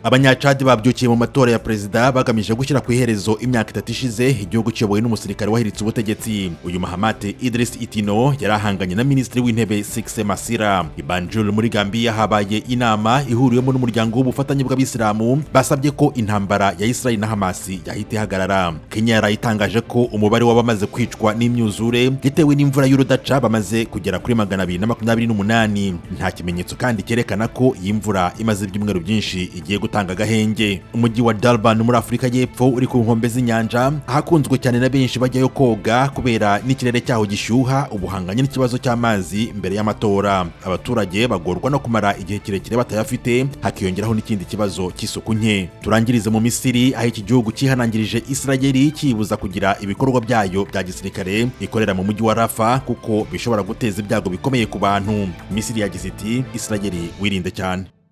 Abanyacadi babyukiye mu matora ya perezida bagamije gushyira ku iherezo imyaka 3 ishize igihugu kiyobowe n'umusirikare wahiritse ubutegetsi. Uyu Mahamat Idriss Itno yari ahanganye na minisitiri w'intebe Sixe Masira. I Banjul muri Gambia habaye inama ihuriwemo n'umuryango w'ubufatanye bw'Abisilamu, basabye ko intambara ya Israel na Hamas yahita ihagarara. Kenya yarayitangaje ko umubare w'abamaze kwicwa n'imyuzure bitewe n'imvura y'urudaca bamaze kugera kuri 228. Nta kimenyetso kandi cyerekana ko iyi mvura imaze ibyumweru byinshi igiye gutanga agahenge. Umujyi wa Durban muri Afurika y'Epfo uri ku nkombe z'inyanja, ahakunzwe cyane na benshi bajyayo koga kubera n'ikirere cyaho gishyuha, ubuhanganye n'ikibazo cy'amazi mbere y'amatora. Abaturage bagorwa no kumara igihe kirekire batayafite, hakiyongeraho n'ikindi kibazo cy'isuku nke. Turangirize mu Misiri, aho iki gihugu cyihanangirije Israeli kiyibuza kugira ibikorwa byayo bya gisirikare ikorera mu mujyi wa Rafa, kuko bishobora guteza ibyago bikomeye ku bantu. Misiri yagize iti: "Israeli, wirinde cyane."